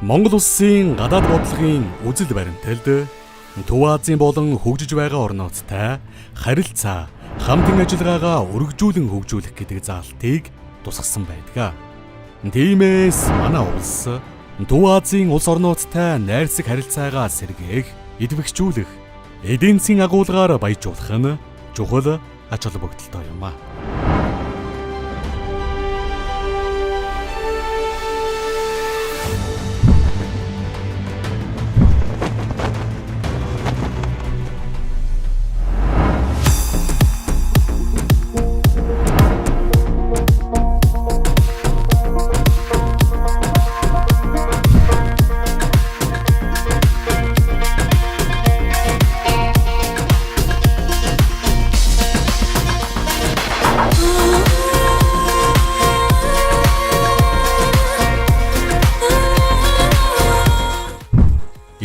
Монгол улсын гадаад бодлогын үзэл баримталд Төв Азийн болон хөгжиж байгаа орнуудтай харилцаа, хамтын ажиллагаагаа өргөжүүлэн хөгжүүлэх гэдэг заалтыг тусгасан байдаг. Тиймээс манай улс Төв Азийн улс орнуудтай найрсаг харилцаагаа сэргээх, идэвхжүүлэх, эдийн засгийн агуулгаар баяжуулах нь чухал ач холбогдолтой юм а.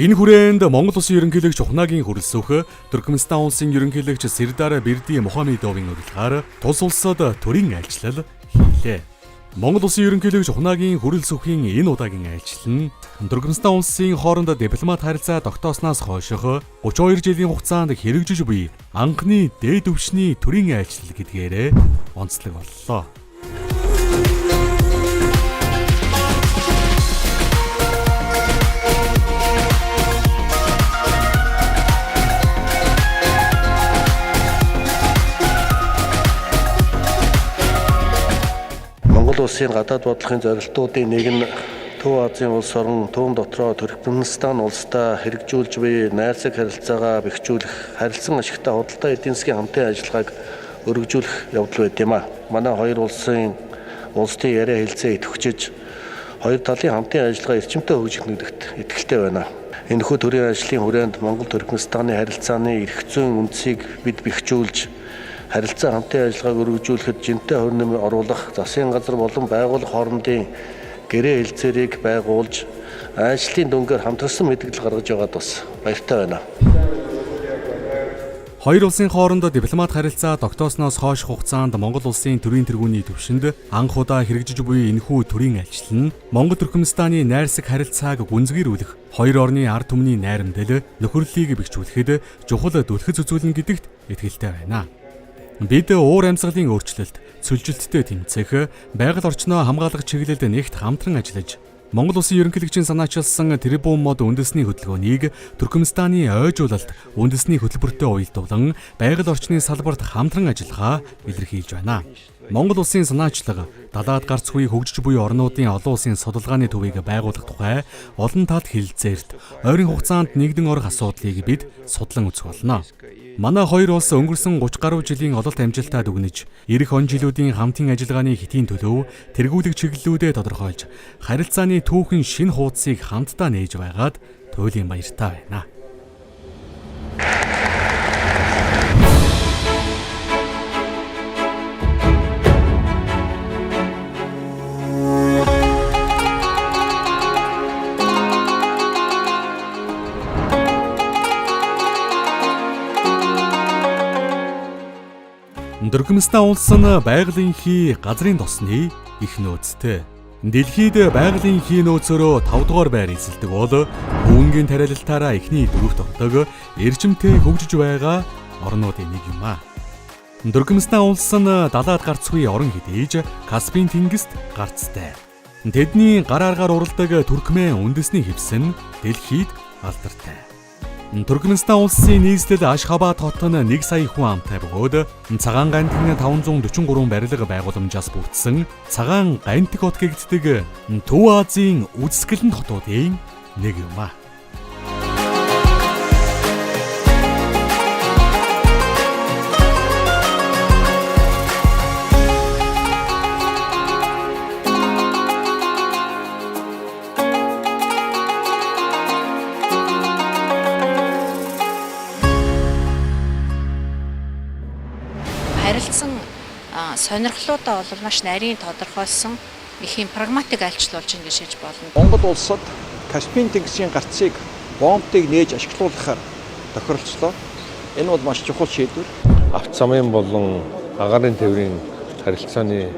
Энэ хүрээнд Монгол Улсын ерөнхийлөгч Ухнагийн хүрэлсөх Туркменистан улсын ерөнхийлөгч Сердар Берди Мухамедовын урилгаар тус улсад төрийн айлчлал хийлээ. Монгол Улсын ерөнхийлөгч Ухнагийн хүрэлсөхийн энэ удаагийн айлчлал нь Туркменистан улсын хооронд дипломат харилцаа тогтоосноос хойших 32 жилийн хугацаанд хэрэгжиж буй анхны дээд түвшний төрийн айлчлал гэдгээрээ онцлог боллоо. Монгол улсын гадаад бодлогын зорилтуудын нэг нь Төв Азийн улс орон, түүн дотроо Туркменистан улстай хэрэгжүүлж буй найрсаг харилцаагаа бэхжүүлэх, харилцан ашигтай худалдаа эдийн засгийн хамтын ажиллагааг өргөжүүлэх явдал байд юм а. Манай хоёр улсын улсдын яриа хэлцээ идэвхжиж, хоёр талын хамтын ажиллагаа эрчимтэй хөгжих нэгдэгт итгэлтэй байна. Энэхүү төрийн ажлын хүрээнд Монгол Туркменистаны харилцааны эрх зүйн үндсийг бид бэхжүүлж, харилцаа хамтын ажиллагааг өргөжүүлэхэд жинтэй хувь нэмэр оруулах засгийн газар болон байгууллага хоорондын гэрээ хэлцээрийг байгуулж ажлын дүнгээр хамтарсан мэдээлэл гаргаж байгаад бас баяртай байна. Хоёр улсын хооронд дипломат харилцаа тогтоосноос хойш хугацаанд Монгол улсын төрийн тэргүүний түвшинд анх удаа хэрэгжиж буй энэхүү төрийн айлчлал нь Монгол Туркменистаны найрсаг харилцааг гүнзгийрүүлэх, хоёр орны ард түмний найрамдал, нөхөрлөлийг бэхжүүлэхэд чухал түлхэц үзүүлнэ гэдэгт итгэлтэй байна. Бид уур амьсгалын өөрчлөлт, цөлжилттэй тэмцэх, байгаль орчноо хамгаалах чиглэлд нэгт хамтран ажиллаж Монгол Улсын ерөнхийлөгчийн санаачилсан Трибун мод үндэсний хөдөлгөөнийг Туркменистаны ойжуулалт үндэсний хөтөлбөртэй уялдуулан байгаль орчны салбарт хамтран ажиллагаа илэрхийлж байна. Монгол Улсын санаачлага далаад гарцгүй хөгжиж буй орнуудын олон улсын судалгааны төвийг байгуулах тухай олон талд хэлэлцээрт ойрын хугацаанд нэгдэн орох асуудлыг бид судлан үзэх болно. Манай хоёр улс өнгөрсөн 30 гаруй жилийн ололт амжилтаа дүгнэж, ирэх он жилүүдийн хамтын ажиллагааны хэтийн төлөв, тэргүүлэх чиглэлүүдээ тодорхойлж, харилцааны түүхэн шинэ хуудсыг хамтдаа нээж байгаад туйлын баяртай байна. Туркменистан улс нь байгалийн хий газрын тосны их нөөцтэй. Дэлхийд байгалийн хий нөөцөөрөө 5 дугаар байр эзэлдэг бол хөвөнгийн тариалалтаараа эхний дөрөвт ордог эрчимтэй хөгжиж байгаа орнуудын нэг юм а. Туркменистан улс нь далаад гарцгүй орон хэдийж Каспийн тэнгист гарцтай. Тэдний гар аргаар уралдаг туркмен үндэсний хевс нь дэлхийд алдартай. Туркменистан улсын нийслэл Ашхабад хот нь 1 сая хүн амтай бөгөөд цагаан гантикны 543 барилга байгууламжаас бүрдсэн цагаан гантик хот гэгддэг Төв Азийн үзэсгэлэнт хотуудын нэг юм а. Харилцан сонирхлуудаа бол маш нарийн тодорхойлсон их юм прагматик айлчлал болж ингэж хэлж болно. Монгол улсад Каспийн тэнгисийн гарцыг бомбыг нээж ашиглуулахаар тохиролцлоо. Энэ бол маш чухал шийдвэр. Авто замын болон агаарын тээврийн харилцааны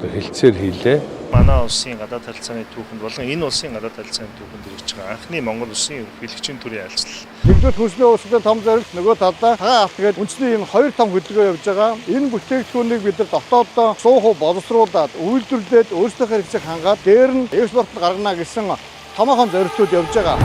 хэлцээр хийлээ. Манай улсын гадаад харилцааны түүхэнд болон энэ улсын гадаад харилцааны түүхэнд хэрэгжиж байгаа анхны Монгол улсын ерөнхийлөгчийн төрийн айлчлал. Нэгдүгээр хөгжлийн улсуудын том зорилт, нөгөө талдаа цагаан алт гээд үндэсний энэ хоёр том хөдөлгөөн явж байгаа. Энэ бүтээгдэхүүнийг бид нар дотооддоо 100% боловсруулад, үйлдвэрлээд өөрсдийнхөө хэрэгцээг хангаад дээр нь экспортод гаргана гэсэн томоохон зорилтууд явж байгаа.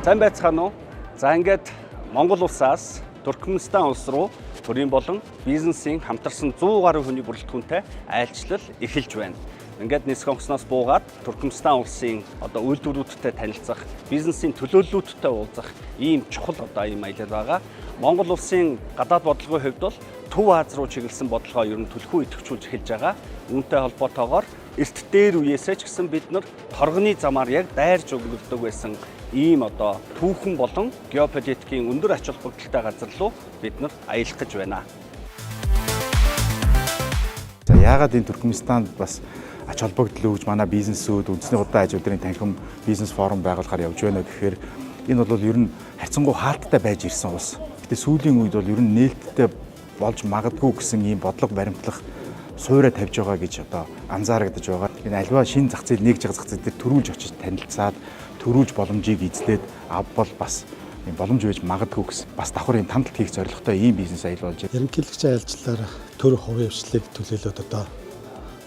Сайн байцгаана уу? За, ингээд Монгол улсаас Туркменистан улс руу төрийн болон бизнесийн хамтарсан 100 гаруй хүний бүрэлдэхүүнтэй айлчлал эхэлж байна. Ингээд нисэх онгоцноос буугаад Туркменистан улсын одоо үйлдвэрүүдтэй танилцах, бизнесийн төлөөллүүдтэй уулзах ийм чухал одоо ийм аялал байгаа. Монгол улсын гадаад бодлогын хувьд бол Төв Ази руу чиглэсэн бодлогоо ер нь түлхүү идэвхжүүлж эхэлж байгаа. Үүнтэй холбоотойгоор эрт дээр үеэсээ ч гэсэн бид нар торгоны замаар яг дайрч өгөлдөг байсан ийм одоо түүхэн болон геополитикийн өндөр ач холбогдолтой газар руу бид нар аялах гэж байна. За, яагаад энэ Туркменистанд бас ач холбогдол өгж манай бизнесүүд үндэсний худалдан аж үйлдвэрийн танхим бизнес форум байгуулахаар явж байна гэхээр энэ бол ер нь харьцангуй хаалттай байж ирсэн улс. Гэтэ сүүлийн үед бол ер нь нээлттэй болж магадгүй гэсэн ийм бодлого баримтлах сууриа тавьж байгаа гэж одоо анзаарагдаж байгаа. Энэ аливаа шинэ зах зээл нээгж байгаа зах зээл дээр түрүүлж очиж танилцаад, түрүүлж боломжийг эзлээд авбал бас юм боломж байж магадгүй гэсэн бас давхар юм тандалт хийх зорилготой ийм бизнес аялал болж байна. Ерөнхийлөгчийн айлчлалаар төр хувийн хвшлийг төлөөлөөд одоо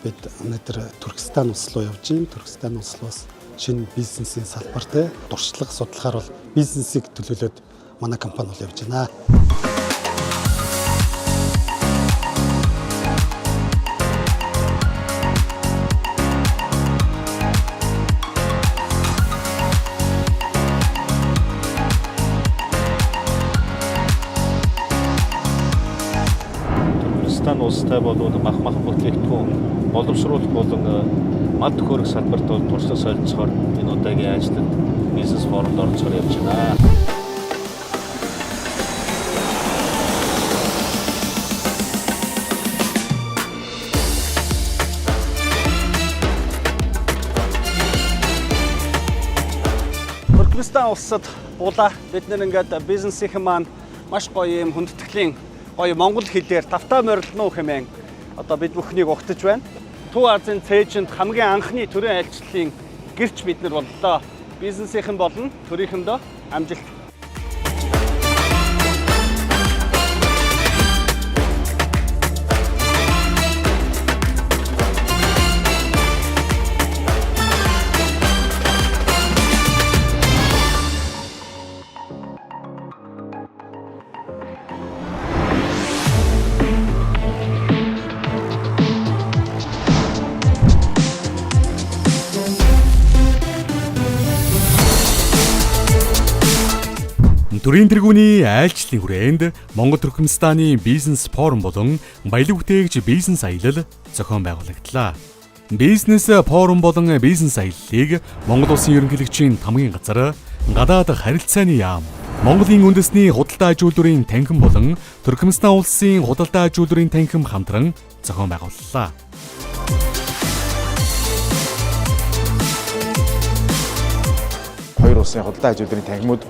бид өнөөдөр Туркестан улс руу явж байна. Туркестан улс руу бас шинэ бизнесийн салбар те туршлага судлахаар бол бизнесийг төлөөлөөд манай компани бол явж байна. Туркменистан улстай бол мах мах бүтээгдэхүүн боловсруулах болон мал төхөөрөх салбарт бол туршлага солилцохоор энэ удаагийн ажилд бизнес форумд оролцохоор явж байна. Туркменистан улсад буулаа. Бид нэр ингээд бизнесийнхэн маань маш гоё юм хүндэтгэлийн гоё монгол хэлээр тавтаа морилно хэмээн одоо бид бүхнийг угтаж байна. Төв Азийн цээжинд хамгийн анхны төрийн айлчлалын гэрч бид нар боллоо. Бизнесийнхэн болон төрийнхэндөө амжилт. Төрийн тэргүүний айлчлалын хүрээнд Монгол Туркменистаны бизнес форум болон баялаг бүтээгч бизнес аялал зохион байгуулагдлаа. Бизнес форум болон бизнес аяллыг Монгол Улсын ерөнхийлөгчийн тамгын газар, гадаад харилцааны яам, Монголын үндэсний худалдаа аж үйлдвэрийн танхим болон Туркменистан улсын худалдаа аж үйлдвэрийн танхим хамтран зохион байгууллаа. Хоёр улсын худалдаа аж үйлдвэрийн танхимууд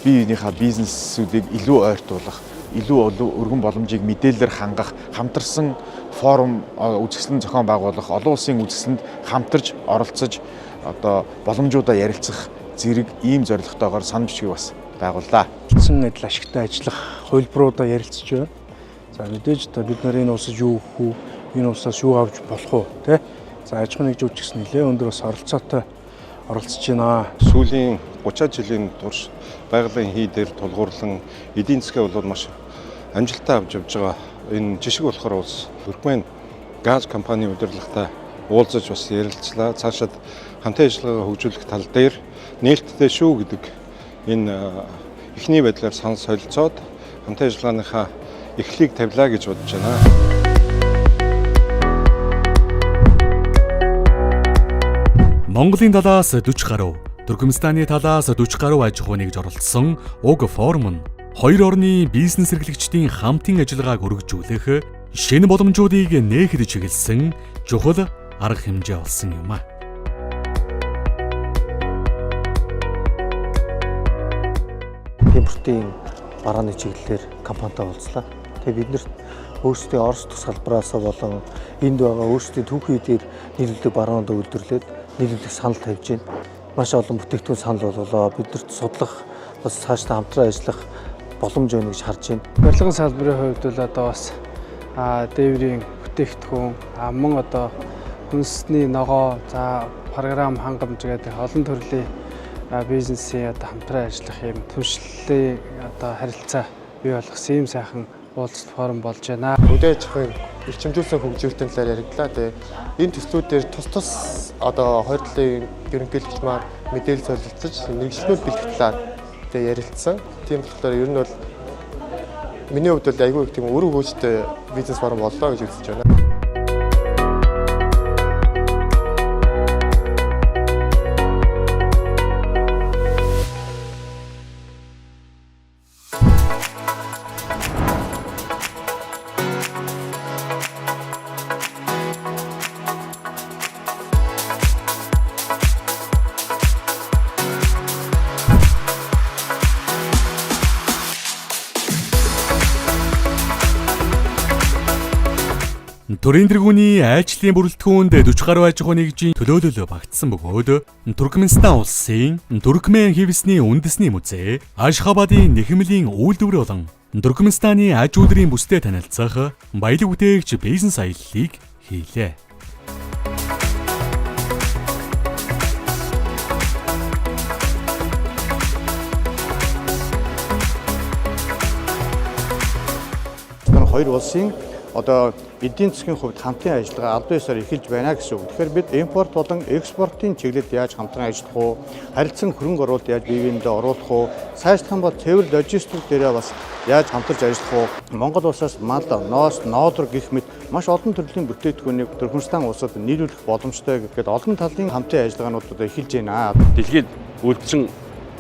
бие биенийхээ бизнесүүдийг илүү ойртуулах, илүү өргөн боломжийг мэдээлэлээр хангах, хамтарсан форум үзэсгэлэн зохион байгуулах, олон улсын үзэсгэлэнд хамтарч оролцож одоо боломжуудаа ярилцах зэрэг ийм зорилготойгоор санал бичгийг бас байгууллаа. Эцэн адил ашигтай ажиллах хувилбаруудаа ярилцж байна. За, мэдээж одоо бид нар энэ улсад юу өгөх үү, энэ улсаас юу авч болох уу, тэ? За, аж ахуйн нэгжүүд ч гэсэн нэлээ өндөр бас оролцоотой оролцож байна. Сүүлийн 30 жилийн турш байгалийн хий дээр тулгуурлан эдийн засгийн бол маш амжилттай авч явж байгаа энэ жишг болохоор улс Туркмен газ компани удирдлагатай уулзаж бас ярилцлаа. Цаашаад хамтын ажиллагаагаа хөгжүүлэх тал дээр нээлттэй шүү гэдэг энэ эхний байдлаар санал солилцоод хамтын ажиллагааныхаа эхлийг тавилаа гэж бодож байна. Монголын талаас 40 гаруй, Туркменистаны талаас 40 гаруй аж ахуй нэгж оролцсон уг форум нь хоёр орны бизнес эрхлэгчдийн хамтын ажиллагааг өргөжүүлэх, шинэ боломжуудыг нээхэд чиглэсэн чухал арга хэмжээ болсон юм а. Импортын барааны чиглэлээр компанитай уулзлаа. Тэгээ бид нарт өөрсдийн Орос дахь салбараас болон энд байгаа өөрсдийн түүхий эдээр нийлүүлдэг бараануудаа үйлдвэрлээд нийлүүлэх санал тавьж байна. Маш олон бүтээгдэхүүн санал болголоо. Биднэрт судлах, бас цаашдаа хамтран ажиллах боломж байна гэж харж байна. Барилгын салбарын хувьд бол одоо бас дээврийн бүтээгдэхүүн, мөн одоо хүнсний ногоо, за програм хангамж гэдэг олон төрлийн бизнесийн одоо хамтран ажиллах юм түншлэлийн одоо харилцаа бий болгосон ийм сайхан уулзалт форум болж байна. Хөдөө аж ахуйн эрчимжүүлсэн хөгжүүлэлтийн талаар яригдлаа. Тэгээ энэ төслүүдээр тус тус одоо хоёр талын ерөнхийлөгч маань мэдээлэл солилцож мэргэжлүүд бэлтгэх талаар тэгээ ярилцсан. Тийм болохоор ер нь бол миний хувьд бол айгүй их тийм үр өгөөжтэй бизнес форум боллоо гэж үзэж байна. Төрийн тэргүүний айлчлалын бүрэлдэхүүнд 40 гаруй аж ахуй нэгжийн төлөөлөл багтсан бөгөөд Туркменистан улсын Туркмен хэвсний үндэсний музей, Ашхабадын нэхэмлийн үйлдвэр болон Туркменистаны аж үйлрийн бүстэй танилцах баялаг бүтээгч бизнес аяллыг хийлээ. Хоёр улсын одоо эдийн засгийн хувьд хамтын ажиллагаа албан ёсоор эхэлж байна гэсэн үг. Тэгэхээр бид импорт болон экспортын чиглэлд яаж хамтран ажиллах уу, харилцан хөрөнгө оруулалт яаж бие биендээ оруулах уу, цаашлах юм бол цэвэр логистик дээрээ бас яаж хамтарч ажиллах уу. Монгол улсаас мал, ноос, ноолор гэх мэт маш олон төрлийн бүтээгдэхүүнийг Туркменистан улсад нийлүүлэх боломжтой гэхэд олон талын хамтын ажиллагаанууд одоо эхэлж байна. Дэлхийд үлдсэн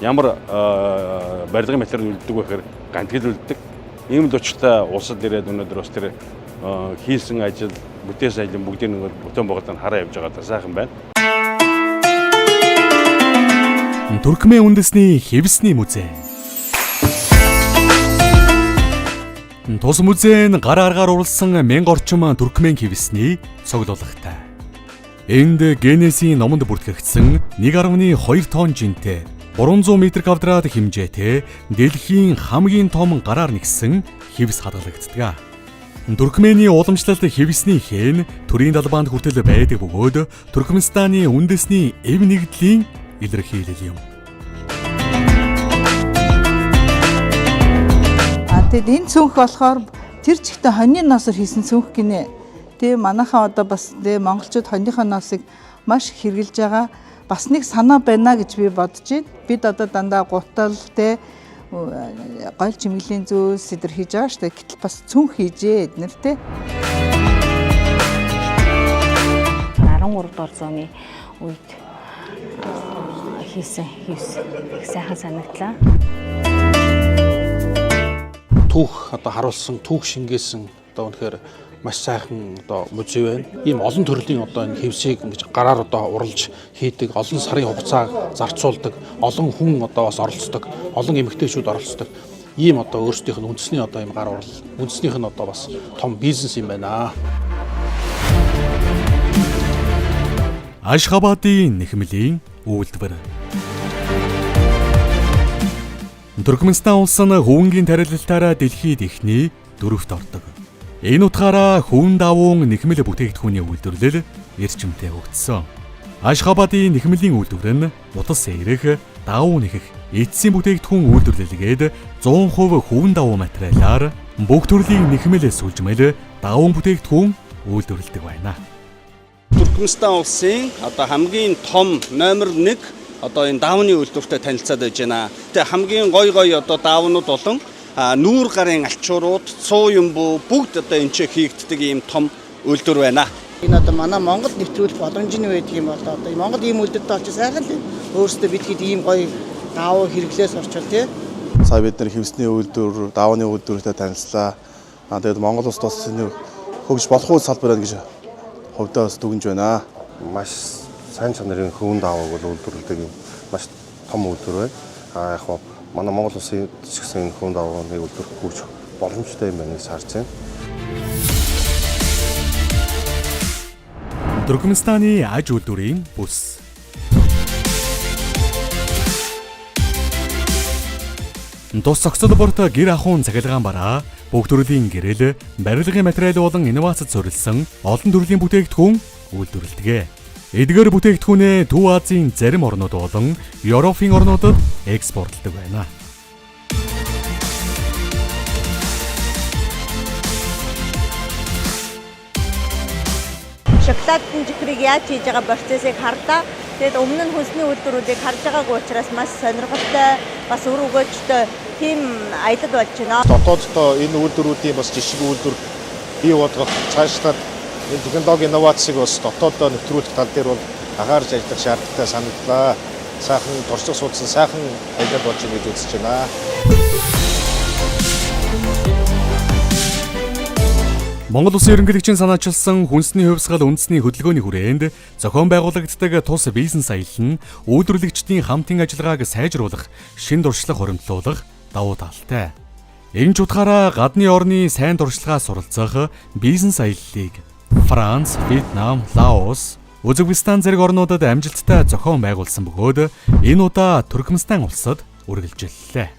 ямар барилгын материал үлддэг вэ гэхээр гантгил үлддэг. Ийм л учиртай улсад ирээд өнөөдөр бас тэр хийсэн ажил, бүтээсэн ажлын бүгдийг нэг бүтээн байгуулалтанд хараа явж байгаа даа сайхан байна. Туркмен үндэсний хэвсний музей. Тус музей нь гар аргаар уралсан 1000 орчим туркмен хэвсний цуглуулгатай. Энд Генесийн номонд бүртгэгдсэн 1.2 тонн жинтэй 300 м квадрат хэмжээтэй дэлхийн хамгийн том гараар нэгсэн хэвс хадгалагддаг. Туркменийн уламжлалт хэвсний хэн төрийн далбаанд хүртэл байдаг бөгөөд Туркменистаны үндэсний эв нэгдлийн илэрхийлэл юм. Тэгэд энэ цүнх болохоор тэр чигтээ хоньны ноосоор хийсэн цүнх гинэ. Тэгээ манайхаа одоо бас тэгээ монголчууд хоньныхоо ноосыг маш их хэрэглэж байгаа. Бас нэг санаа байна гэж би бодож байна. Бид одоо дандаа гутал тэ гол чимэглэлийн зүйлс эдэр хийж байгаа шүү дээ. Гэтэл бас цүнх хийжээ эднэр тэ. 13 дугаар зууны үед хийсэн хийс их сайхан санагдлаа. Түүх одоо харуулсан, түүх шингээсэн одоо үнэхээр маш сайхан одоо музей байна. Ийм олон төрлийн одоо энэ хэвсийг ингэж гараар одоо уралж хийдэг, олон сарын хугацааг зарцуулдаг, олон хүн одоо бас оролцдог, олон эмэгтэйчүүд оролцдог. Ийм одоо өөрсдийнх нь үндэсний одоо ийм гар урал, үндэснийх нь одоо бас том бизнес юм байна. Ашхабадын нэхмэлийн үйлдвэр. Туркменистан улс нь хөвөнгийн тарилалтаараа дэлхийд эхний дөрөвт ордог. Энэ утгаараа хөвөн давуун нэхмэл бүтээгдэхүүний үйлдвэрлэл эрчимтэй хөгжсөн. Ашхабадын нэхмэлийн үйлдвэр нь утас эерэх, давуу нэхэх, эцсийн бүтээгдэхүүн үйлдвэрлэлгээд 100% хөвөн давуу материалаар бүх төрлийн нэхмэл сүлжмэл давуун бүтээгдэхүүн үйлдвэрлэдэг байна. Туркменистан улсын одоо хамгийн том номер 1 одоо энэ даавны үйлдвэртэй танилцаад байж байна. Тэгээ хамгийн гой гой одоо даавнууд болон нүүр гарын алчуурууд, цуу юмбуу бүгд одоо энэ ч хийгддэг ийм том үйлдвэр байна. Энэ одоо манай Монгол нэвтрүүлэх боломж нь байдаг юм бол одоо Монгол ийм үйлдвэртэй болчих сайхан л өөрсдөө бид хэд ийм гоё даавуу хэрэглээ сурчвал тий. Сая бид нар хэвсний үйлдвэр, даавны үйлдвэртэй танилцлаа. Тэгээд Монгол улс бас энэ хөгж болох уу салбар байна гэж хувьдаа бас дүгнж байна. Маш сайн чанарын хөвөн даавууг бол үйлдвэрлэдэг юм маш том үйлдвэр байна. Яг Манай Монгол улсын ч гэсэн энэ хүн давааны үйлдвэр хөгжих боломжтой юм байна гэж харж байна. Туркменистаны аж үйлдвэрийн бүс. Тус зохицол бүрт гэр ахуйн цахилгаан бараа, бүх төрлийн гэрэл, барилгын материал болон инновацид суурилсан олон төрлийн бүтээгдэхүүн үйлдвэрлэдэг. Эдгээр бүтээгдэхүүнээ Төв Азийн зарим орнууд болон Европын орнуудад экспортлдог байна. Шоколадын жихрийг яаж хийж байгаа процессыг харлаа. Тэгээд өмнө нь хүнсний үйлдвэрүүдийг харж байгаагүй учраас маш сонирхолтой, бас үр өгөөжтэй тийм аялал болж байна. Дотооддоо энэ үйлдвэрүүдийн бас жишг үйлдвэр бий болгох, цаашлаад энэ технологи инновацийг бас дотооддоо нэвтрүүлэх тал дээр бол анхаарч ажиллах шаардлагатай санагдлаа. Сайхан туршлага судалсан сайхан аялал болж байна гэж үзэж байна. Монгол Улсын ерөнхийлөгчийн санаачилсан хүнсний хувьсгал үндэсний хөдөлгөөний хүрээнд зохион байгуулагддаг тус бизнес аялал нь үйлдвэрлэгчдийн хамтын ажиллагааг сайжруулах, шин туршлага хуримтлуулах давуу талтай. Энэ ч утгаараа гадны орны сайн туршлагаа суралцах бизнес аяллыг Франц, Вьетнам, Лаос, Узбекистан зэрэг орнуудад амжилттай зохион байгуулсан бөгөөд энэ удаа Туркменистан улсад үргэлжиллээ.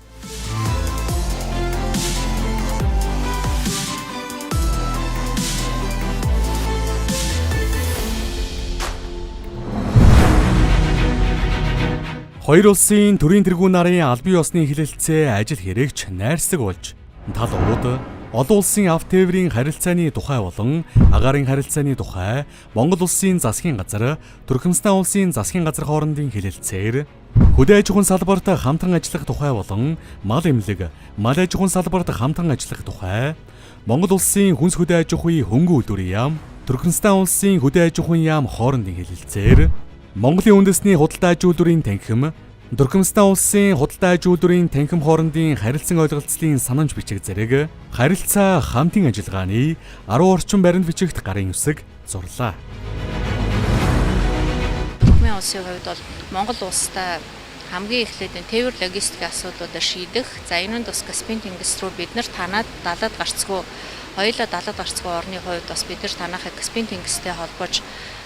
Хоёр улсын төрийн тэргүүн нарын албан ёсны хэлэлцээ ажил хэрэгч найрсаг болж тал урууд олон улсын ав тээврийн харилцааны тухай болон агаарын харилцааны тухай Монгол улсын засгийн газар, Туркменистан улсын засгийн газар хоорондын хэлэлцээр хөдөө аж ахуйн салбарт хамтран ажиллах тухай болон мал эмнэлэг, мал аж ахуйн салбарт хамтран ажиллах тухай Монгол улсын хүнс хөдөө аж ахуйн хөнгөн үйлдвэрийн яам, Туркменистан улсын хөдөө аж ахуйн яам хоорондын хэлэлцээр Монголын үндэсний худалдаа аж үйлдвэрийн танхим, Туркменистан улсын худалдаа аж үйлдвэрийн танхим хоорондын харилцан ойлголцлын санамж бичиг зэрэг харилцаа хамтын ажиллагааны 10 орчим баримт бичигт гарын үсэг зурлаа. Туркмен улсын хувьд бол Монгол улстай хамгийн эхлээд энэ тээвэр логистикийн асуудлуудаа шийдэх. За энэнд бас Каспийн тэнгис рүү бид нар танаад далаад гарцгүй, хоёулаа далаад гарцгүй орны хувьд бас бид нар танахыг Каспийн тэнгистэй холбож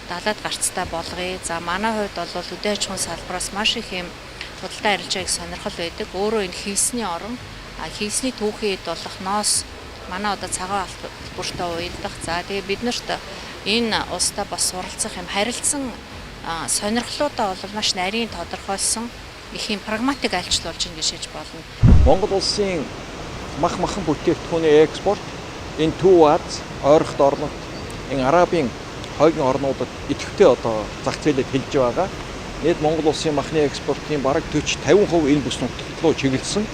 далаад гарцтай болгоё. За манай хувьд бол хөдөө аж ахуйн салбараас маш их юм худалдаа арилжааг сонирхол байдаг. Өөрөө энэ хийсний орон, хийсний түүхийн эд болох ноос манай одоо цагаан алт бүртээ уялдах. За тэгээ бид нарт энэ улстай бас суралцах юм харилцан сонирхлуудаа бол маш нарийн тодорхойлсон их юм прагматик айлчлал болж байна гэж хэлж болно. Монгол улсын мах махан бүтээгдэхүүний экспорт энэ Төв Аз, ойрхот орнууд, энэ Арабын хойгын орнуудад идэвхтэй одоо зах зээлээ тэлж байгаа. Нийт Монгол улсын махны экспортын бараг 40 50% энэ бүс нутагт руу чиглэсэн.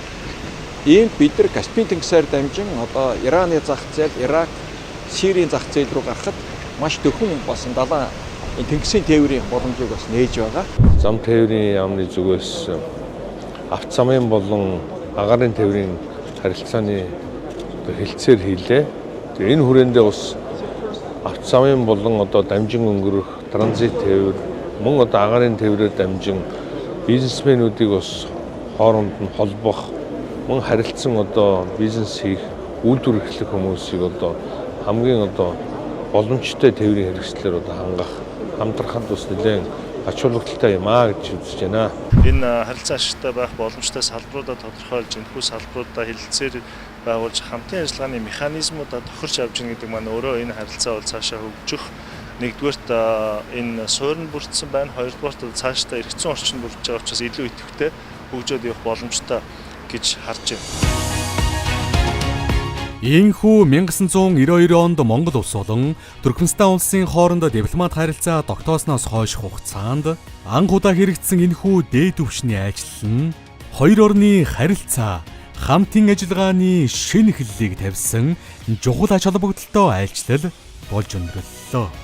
Иймд бид нар Каспийн тэнгисээр дамжин одоо Ираны зах зээл, Ирак, Сирийн зах зээл рүү гарахад маш дөхөн бас далайн тэнгисийн тээврийн боломжийг бас нээж байгаа. Зам тээврийн яамны зүгээс авто замын болон агаарын тээврийн харилцааны хэлцээр хийлээ. Тэгээ энэ хүрээндээ бас авто замын болон одоо дамжин өнгөрөх транзит тээвэр, мөн одоо агаарын тээврээр дамжин бизнесмэнүүдийг бас хооронд нь холбох, мөн харилцан одоо бизнес хийх, үйлдвэр эрхлэх хүмүүсийг одоо хамгийн одоо боломжтой тээврийн хэрэгслээр одоо хангах, хамтрахад бас нэлээд ач холбогдолтой юм аа гэж үзэж байна. Энэ харилцаа ашигтай байх боломжтой салбаруудаа тодорхойлж, энэхүү салбаруудаа хэлэлцээр байгуулж хамтын ажиллагааны механизмуудаа тохирч авч ийн гэдэг маань өөрөө энэ харилцаа бол цаашаа хөгжих. Нэгдүгээрт энэ суурь нь бүрдсэн байна, хоёрдугаарт цаашдаа эргэцэн орчин бүрдэж байгаа учраас илүү идэвхтэй хөгжөөд явах боломжтой гэж харж байна. Ийхүү 1992 онд Монгол улс болон Туркменистан улсын хооронд дипломат харилцаа тогтоосноос хойш хугацаанд анх удаа хэрэгжсэн энэхүү дээд түвшний айлчлал нь хоёр орны харилцаа хамтын ажиллагааны шинэ эхлэлийг тавьсан чухал ач холбогдолтой айлчлал болж өнгөрлөө.